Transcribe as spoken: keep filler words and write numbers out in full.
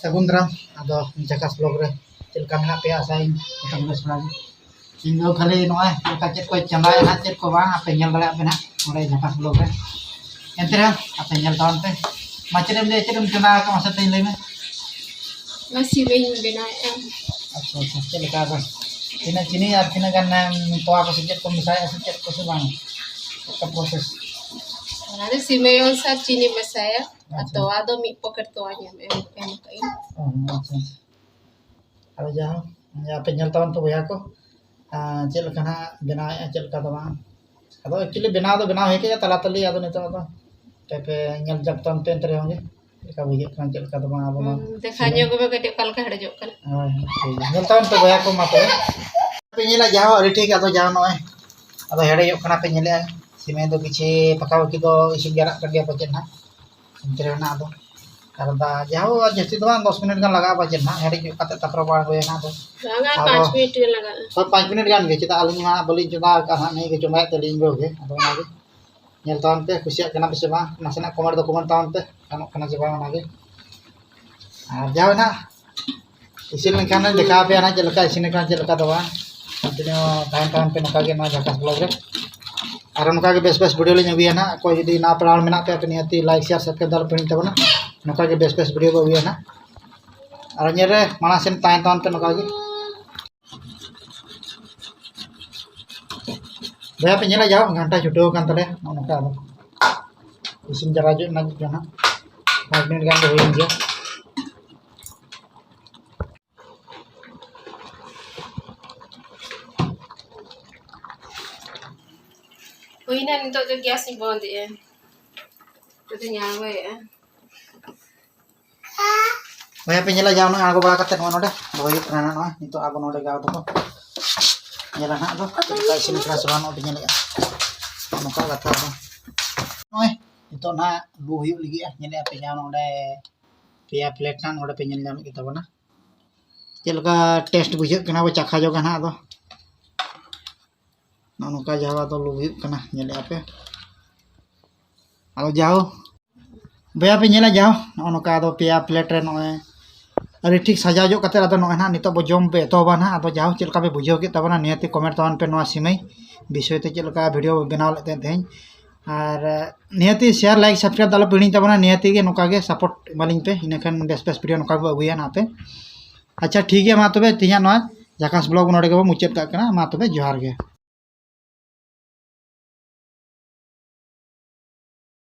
ᱥᱟᱹᱜᱩᱱ ᱫᱟᱨᱟᱢ᱾ ᱟᱫᱚ ᱡᱟᱠᱟᱥ ᱵᱞᱚᱜ ᱨᱮ ᱪᱮᱫ ᱞᱮᱠᱟ ᱢᱮᱱᱟᱜ ᱯᱮᱭᱟ? ᱟᱥᱟᱭᱟᱹᱧ ᱡᱚᱛᱚ ᱜᱮ ᱵᱮᱥ ᱵᱟᱲᱟ ᱜᱮ᱾ ᱤᱧ ᱫᱚ ᱠᱷᱟᱹᱞᱤ ᱱᱚᱜᱼᱚᱭ ᱪᱮᱫ ᱞᱮᱠᱟ ᱪᱮᱫ ᱠᱚ ᱪᱚᱸᱫᱟᱭᱟ ᱱᱟᱦᱟᱜ, ᱪᱮᱫ ᱠᱚ ᱵᱟᱝ, ᱟᱯᱮ ᱧᱮᱞ ᱫᱟᱲᱮᱭᱟᱜ ᱯᱮ ᱱᱟᱦᱟᱜ ᱱᱚᱰᱮ ᱡᱟᱠᱟᱥ ᱵᱞᱚᱜ ᱨᱮ᱾ ᱮᱱᱛᱮ ᱨᱮᱦᱚᱸ ᱟᱯᱮ ᱧᱮᱞ ᱛᱟᱵᱚᱱ ᱯᱮ᱾ ᱢᱟ, ᱪᱮᱫ ᱮᱢ ᱞᱟᱹᱭᱟ, ᱪᱮᱫ ᱮᱢ ᱪᱚᱸᱫᱟ ᱟᱠᱟᱫ, ᱢᱟᱥᱮ ᱛᱮᱧ ᱞᱟᱹᱭ ᱢᱮ᱾ ᱚᱱᱟ ᱥᱤᱢᱮᱧ ᱵᱮᱱᱟᱣᱮᱫᱼᱟ᱾ ᱟᱪᱪᱷᱟ, ᱟᱪᱪᱷᱟ, ᱪᱮᱫ ᱞᱮᱠᱟ ᱫᱚ? ᱛᱤᱱᱟᱹᱜ ᱪᱤᱱᱤ ᱟᱨ ᱛᱤᱱᱟᱹᱜ ᱜᱟᱱ, ᱮᱢ, ᱛᱚᱣᱟ ᱠᱚ ᱥᱮ ᱪᱮᱫ ᱠᱚ ᱢᱮᱥᱟᱭᱟ ᱥᱮ ᱪᱮᱫ ᱠᱚ ᱥᱮ ᱵᱟᱝ? ᱪᱮᱫ ᱞᱮᱠᱟ process? ᱚᱱᱟ ᱫᱚ ᱥᱤᱢᱮ ᱚᱱᱥᱟᱨ ᱪᱤᱱᱤ ᱢᱮᱥᱟᱭᱟ᱾ ᱟᱨ ᱟᱪᱪᱷᱟ᱾ ᱛᱚᱣᱟ ᱫᱚ ᱢᱤᱫ ᱯᱚᱠᱮᱴ ᱛᱚᱣᱟᱧ ᱮᱢ, ᱮᱢ, ᱮᱢ ᱠᱟᱜ ᱟᱹᱧ᱾ ᱚ, ᱟᱪᱪᱷᱟ, ᱟᱪᱪᱷᱟ᱾ ᱟᱫᱚ ᱡᱟᱦᱟᱸ, ᱟᱯᱮ ᱧᱮᱞ ᱛᱟᱵᱚᱱ ᱯᱮ ᱵᱚᱭᱦᱟ ᱠᱚ, ᱟᱨ ᱪᱮᱫ ᱞᱮᱠᱟ ᱱᱟᱦᱟᱜ ᱵᱮᱱᱟᱣᱮᱫᱼᱟ, ᱪᱮᱫ ᱞᱮᱠᱟ ᱫᱚ ᱵᱟᱝ᱾ ᱟᱫᱚ actually ᱵᱮᱱᱟᱣ ᱫᱚ ᱵᱮᱱᱟᱣ ᱦᱩᱭ ᱠᱮᱫᱼᱟ ᱛᱟᱞᱟ ᱛᱟᱹᱞᱤ, ᱟᱫᱚ ᱱᱤᱛᱚᱜ ᱟᱫᱚ ᱯᱮ, ᱯᱮ ᱧᱮᱞ ᱡᱟᱠ ᱛᱟᱵᱚᱱ ᱯᱮ ᱮᱱᱛᱮ ᱨᱮᱦᱚᱸ ᱜᱮ ᱪᱮᱫ ᱞᱮᱠᱟ ᱵᱩᱡᱷᱟᱹᱜ ᱠᱟᱱᱟ, ᱪᱮᱫ ᱞᱮᱠᱟ ᱫᱚ ᱵᱟᱝ, ᱟᱵᱚ ᱢᱟ᱾ ᱦᱩᱸ, ᱫᱮᱠᱷᱟ ᱧᱚᱜ ᱜᱮ ᱠᱟᱹᱴᱤᱡ ᱚᱠᱟ ᱞᱮᱠᱟ ᱦᱮᱰᱮᱡᱚᱜ ᱠᱟᱱᱟ᱾ ᱦᱳᱭ, ᱦᱳᱭ, ᱴᱷᱤᱠ ᱜᱮᱭᱟ᱾ ᱧᱮᱞ ᱛᱟᱵᱚᱱ ᱯᱮ ᱵᱚᱭᱦᱟ ᱠᱚ, ᱢᱟ ᱛᱚᱵᱮ᱾ ᱯᱮ ᱧᱮᱞᱟ ᱡᱟᱦᱟᱸ ᱟᱹᱰᱤ ᱴᱷᱤᱠ, ᱟᱫᱚ ᱡᱟᱦᱟᱸ ᱱᱚᱜᱼᱚᱭ ᱟᱫᱚ ᱦᱮᱰᱮᱡᱚᱜ ᱠᱟᱱᱟ ᱯᱮ ᱧᱮᱞᱮᱜᱼᱟ᱾ ᱥᱤᱢᱮ ᱫᱚ ᱠᱤᱪᱷᱤ ᱯᱟᱠᱟ ᱯᱟᱠᱤ ᱫᱚ ᱤᱥᱤᱱ ᱡᱟᱣᱨᱟᱜ ᱠᱟᱱ ᱜᱮᱭᱟ ᱯᱟᱪᱮᱫ ᱱᱟᱦᱟᱜ᱾ ᱮᱱᱛᱮ ᱨᱮᱦᱚᱸ ᱱᱟᱦᱟᱜ ᱟᱫᱚ ᱟᱨ ᱫᱟ-, ᱡᱟᱦᱟᱸ ᱡᱟᱹᱥᱛᱤ ᱫᱚ ᱵᱟᱝ, ᱫᱚᱥ ᱢᱤᱱᱤᱴ ᱜᱟᱱ ᱞᱟᱜᱟᱜᱼᱟ ᱯᱟᱪᱮᱫ ᱱᱟᱦᱟᱜ, ᱦᱮᱰᱮᱡ ᱠᱟᱛᱮ ᱛᱟᱨᱯᱚᱨᱮ ᱵᱟᱝ ᱦᱩᱭ ᱱᱟᱦᱟᱜ ᱟᱫᱚ᱾ ᱵᱟᱝᱟ, ᱟᱫᱚ ᱯᱟᱸᱪ ᱢᱤᱱᱤᱴ ᱜᱟᱱ ᱞᱟᱜᱟᱜᱼᱟ᱾ ᱦᱳᱭ, ᱯᱟᱸᱪ ᱢᱤᱱᱤᱴ ᱜᱟᱱ ᱜᱮ, ᱪᱮᱫᱟᱜ ᱟᱹᱞᱤᱧ ᱢᱟ ᱵᱟᱹᱞᱤᱧ ᱪᱚᱸᱫᱟ ᱟᱠᱟᱫ ᱱᱟᱦᱟᱜ, ᱱᱤᱭᱟᱹ ᱜᱮ ᱪᱚᱸᱫᱟᱭᱮᱫ ᱛᱟᱹᱞᱤᱧ ᱤᱧ ᱜᱚ ᱜᱮ᱾ ᱟᱫᱚ ᱚᱱᱟᱜᱮ ᱧᱮᱞ ᱛᱟᱵᱚᱱ ᱯᱮ, ᱠᱩᱥᱤᱭᱟᱜ ᱠᱟᱱᱟ ᱯᱮ ᱥᱮ ᱵᱟᱝ, ᱱᱟᱥᱮᱱᱟᱜ comment ᱫᱚ comment ᱛᱟᱵᱚᱱ ᱯᱮ, ᱜᱟᱱᱚᱜ ᱠᱟᱱᱟ ᱥᱮ ᱵᱟᱝ ᱚᱱᱟᱜᱮ᱾ ᱟᱨ ᱡᱟᱦᱟᱸ ᱱᱟᱦᱟᱜ ᱤᱥᱤᱱ ᱞᱮᱱᱠᱷᱟᱱ ᱫᱮᱠᱷᱟᱣ ᱟᱯᱮᱭᱟ ᱱᱟᱦᱟᱜ ᱪᱮᱫ ᱞᱮᱠᱟ ᱤᱥᱤᱱ ᱟᱠᱟᱱᱟ, ᱪᱮᱫ ᱞᱮᱠᱟ ᱫᱚ ᱵᱟᱝ᱾ Continue ᱛᱟᱦᱮᱱ ᱛᱟᱵᱚᱱ ᱯᱮ ᱱᱚᱝᱠᱟ ᱜᱮ ᱱᱚᱣᱟ ᱡᱟᱠᱟᱥ ᱵᱞᱚᱜ ᱨᱮ᱾ ᱟᱨ ᱱᱚᱝᱠᱟ ᱜᱮ ᱵᱮᱥ ᱵᱮᱥ video ᱞᱤᱧ ᱟᱹᱜᱩᱭᱟ ᱱᱟᱦᱟᱜ᱾ ᱚᱠᱚᱭ ᱡᱩᱫᱤ ᱱᱟᱣᱟ ᱯᱮᱲᱟ ᱦᱚᱲ ᱢᱮᱱᱟᱜ ᱯᱮᱭᱟ, ᱟᱯᱮ ᱱᱤᱦᱟᱹᱛᱤ like, share, subscribe ᱫᱚ ᱟᱞᱚ ᱯᱮ ᱦᱤᱲᱤᱧ ᱛᱟᱵᱚᱱᱟ᱾ ᱱᱚᱝᱠᱟ ᱜᱮ ᱵᱮᱥ ᱵᱮᱥ video ᱵᱚ ᱟᱹᱜᱩᱭᱟ ᱱᱟᱦᱟᱜ᱾ ᱟᱨ ᱧᱮᱞ ᱨᱮ ᱢᱟᱲᱟᱝ ᱥᱮᱱ ᱛᱟᱦᱮᱱ ᱛᱟᱵᱚᱱ ᱯᱮ ᱱᱚᱝᱠᱟ ᱜᱮ᱾ ᱵᱚᱭᱦᱟ ᱯᱮ ᱧᱮᱞᱟ, ᱡᱟᱦᱳ ᱜᱷᱟᱱᱴᱟ ᱪᱷᱩᱴᱟᱹᱣ ᱟᱠᱟᱱ ᱛᱟᱞᱮᱭᱟ ᱱᱚᱜᱼᱚ ᱱᱚᱝᱠᱟ᱾ ᱟᱫᱚ ᱤᱥᱤᱱ ᱡᱟᱨᱟ ᱧᱚᱜ ᱮᱱᱟ ᱱᱟᱦᱟᱜ, ᱯᱟᱸᱪ ᱢᱤᱱᱤᱴ ᱜᱟᱱ ᱫᱚ ᱦᱩᱭᱮᱱ ᱜᱮᱭᱟ᱾ ᱦᱩᱭᱱᱟ, ᱱᱤᱛᱚᱜ ᱫᱚ ᱜᱮᱥ ᱤᱧ ᱵᱚᱱᱫ ᱮᱜᱼᱟ᱾ ᱱᱤᱛᱚᱜ ᱫᱚᱧ ᱟᱬᱜᱚᱭᱮᱜᱼᱟ᱾ ᱵᱚᱭᱦᱟ ᱯᱮ ᱧᱮᱞᱟ, ᱡᱟ ᱩᱱᱟᱹᱜ ᱟᱬᱜᱚ ᱵᱟᱲᱟ ᱠᱟᱛᱮ ᱱᱚᱜᱼᱚᱭ ᱱᱚᱰᱮ ᱫᱚᱦᱚᱭ ᱦᱩᱭᱩᱜ ᱠᱟᱱᱟ ᱱᱚᱜᱼᱚᱭ᱾ ᱱᱤᱛᱚᱜ ᱟᱵᱚ ᱱᱚᱰᱮ ᱜᱟᱶ ᱫᱚᱠᱚ ᱧᱮᱞᱟ ᱱᱟᱦᱟᱜ ᱫᱚ ᱪᱮᱫ ᱞᱮᱠᱟ ᱤᱥᱤᱱ ᱠᱟᱱᱟ ᱥᱮ ᱵᱟᱝ, ᱱᱚᱜᱼᱚᱭ ᱯᱮ ᱧᱮᱞᱮᱜᱼᱟ᱾ ᱱᱚᱝᱠᱟ ᱠᱟᱛᱷᱟ ᱫᱚ ᱱᱚᱜᱼᱚᱭ ᱱᱤᱛᱚᱜ ᱱᱟᱦᱟᱜ ᱞᱩ ᱦᱩᱭᱩᱜ ᱞᱟᱹᱜᱤᱫᱼᱟ᱾ ᱧᱮᱞᱮᱜᱼᱟ ᱯᱮ ᱡᱟ ᱱᱚᱰᱮ ᱯᱮᱭᱟ plate ᱱᱟᱦᱟᱜ ᱱᱚᱰᱮ ᱯᱮ ᱧᱮᱞ ᱧᱟᱢᱮᱫ ᱜᱮ ᱛᱟᱵᱚᱱᱟ᱾ ᱪᱮᱫ ᱞᱮᱠᱟ taste ᱵᱩᱡᱷᱟᱹᱜ ᱠᱟᱱᱟ, ᱵᱚ ᱪᱟᱠᱷᱟ ᱡᱚᱝᱟ ᱱᱟᱦᱟᱜ ᱟᱫᱚ᱾ ᱱᱚᱜᱼᱚ ᱱᱚᱝᱠᱟ ᱡᱟᱦᱟᱸ ᱫᱚ ᱞᱩ ᱦᱩᱭᱩᱜ ᱠᱟᱱᱟ, ᱧᱮᱞᱮᱜᱼᱟ ᱯᱮ᱾ ᱟᱫᱚ ᱡᱟᱦᱳ, ᱵᱚᱭᱦᱟ ᱯᱮ ᱧᱮᱞᱟ, ᱡᱟᱦᱳ, ᱱᱚᱜᱼᱚ ᱱᱚᱝᱠᱟ ᱟᱫᱚ ᱯᱮᱭᱟ plate ᱨᱮ ᱱᱚᱜᱼᱚᱭ ᱟᱹᱰᱤ ᱴᱷᱤᱠ ᱥᱟᱡᱟᱣ ᱧᱚᱜ ᱠᱟᱛᱮ ᱟᱫᱚ ᱱᱚᱜᱼᱚᱭ ᱱᱟᱦᱟᱜ ᱱᱤᱛᱚᱜ ᱵᱚ ᱡᱚᱢ ᱵᱚ ᱮᱛᱚᱦᱚᱵᱟ ᱱᱟᱦᱟᱜ᱾ ᱟᱫᱚ ᱡᱟᱦᱳᱠ, ᱪᱮᱫ ᱞᱮᱠᱟ ᱯᱮ ᱵᱩᱡᱷᱟᱹᱣ ᱠᱮᱫ ᱛᱟᱵᱚᱱᱟ, ᱱᱤᱦᱟᱹᱛᱤ comment ᱛᱟᱵᱚᱱ ᱯᱮ ᱱᱚᱣᱟ ᱥᱤᱢᱟᱹᱭ ᱵᱤᱥᱚᱭ ᱛᱮ, ᱪᱮᱫ ᱞᱮᱠᱟ video ᱵᱚ ᱵᱮᱱᱟᱣ ᱞᱮᱫ ᱛᱟᱦᱮᱸᱫ ᱛᱮᱦᱮᱧ᱾ ᱟᱨ ᱱᱤᱦᱟᱹᱛᱤ share, like, subscribe ᱫᱚ ᱟᱞᱚ ᱯᱮ ᱦᱤᱲᱤᱧ ᱛᱟᱵᱚᱱᱟ᱾ ᱱᱤᱦᱟᱹᱛᱤ ᱜᱮ ᱱᱚᱝᱠᱟ ᱜᱮ support ᱮᱢᱟᱞᱤᱧ ᱯᱮ, ᱤᱱᱟᱹᱠᱷᱟᱱ ᱵᱮᱥ ᱵᱮᱥ video ᱱᱚᱝᱠᱟ ᱜᱮᱵᱚ ᱟᱹᱜᱩᱭᱟ ᱱᱟᱦᱟᱜ ᱯᱮ᱾ ᱟᱪᱪᱷᱟ, ᱴᱷᱤᱠ ᱜᱮᱭᱟ, ᱢᱟ ᱛᱚᱵᱮ ᱛᱮᱦᱮᱧᱟᱜ ᱱᱚᱣᱟ ᱡᱷᱟᱠᱟᱥ vlog ᱱᱚᱰᱮ ᱜᱮᱵᱚ ᱢᱩᱪᱟᱹᱫ ᱠᱟᱜ ᱠᱟᱱᱟ᱾ ᱢᱟ ᱛᱚᱵᱮ ᱡᱚᱦᱟᱨ ᱜᱮ᱾